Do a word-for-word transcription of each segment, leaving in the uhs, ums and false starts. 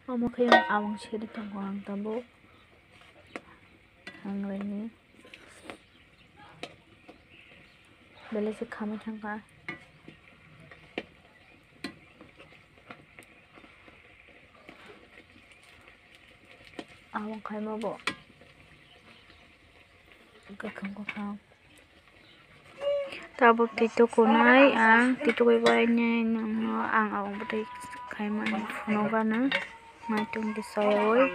Omo khe ang awang seri tongo ang tabuk. Ang raini belai se khamwi thangkha. Awang khaima bo kwkhwrang kwkhwrang. Tabuk twi tukunai ang twi tukui bai nai nangno ang awang bwtwi khaimani phunukgano naitung di soyoi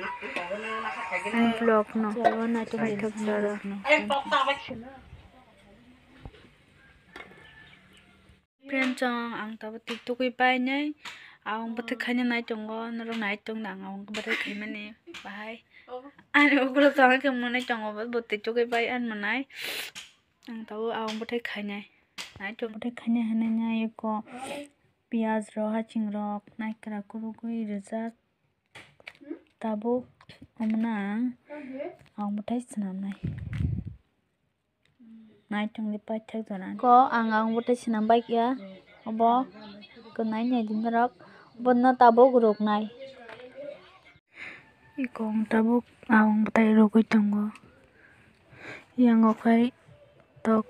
ang vlogno paithak jora. Friend chong ang tabuk twi tukui bai nai awang bwtwi khaina nai tongo norok nai tong da ang awang bwtwi khaimani bahai ani ukulok chong khe mwnai tongo bo twi tukui bai ani mwnai. Ang tabuk awang bwthai khainai. Naitok bwthai khainai hinui nai eko piyaj rok, haching rok, naikra kwrwgwi rijak. Tabuk omono ang awang bwthai swnamnai. Naitok ni paithak jora. Ko ang awang bwthai swnam bai kha. Obo kwnai nai di norok. Obo no tabuk rwknai. Eko ang tabuk awang bwthai rwgwi tongo. Yang o khai tok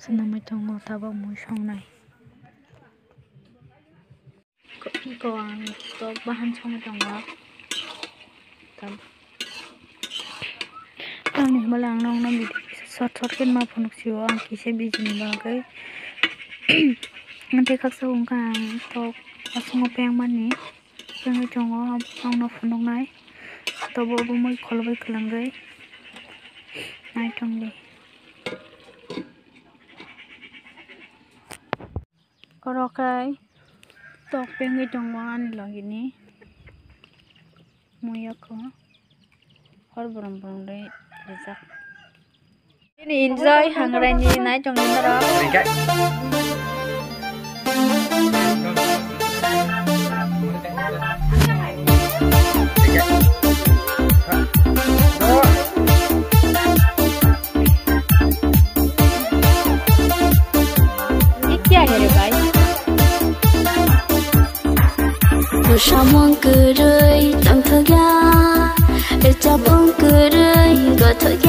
swnamwi tongo tabuk mui songnai. Eko ang tok bahan songwi tongo. Tam-, tamni hwnba ang nokno video kisa short short khe ma phunuk sio ang kisa busy ni bagwi. Tei khaksa wngkha ang tok asongo peng mani. Pengwi tongo, ang no phunuknai. Tobo obo mui kholobwi kwlwngwi nai tongdi. Oro khe tok pengwi tongo ani logini. Muya kho hor borom borom dei rijak. Bini enjoy hangrai ni nai tong ni norok. Ye kya hai re bhai? Samung kwrwi tongthokya, rwchapmung kwrwi gothokya.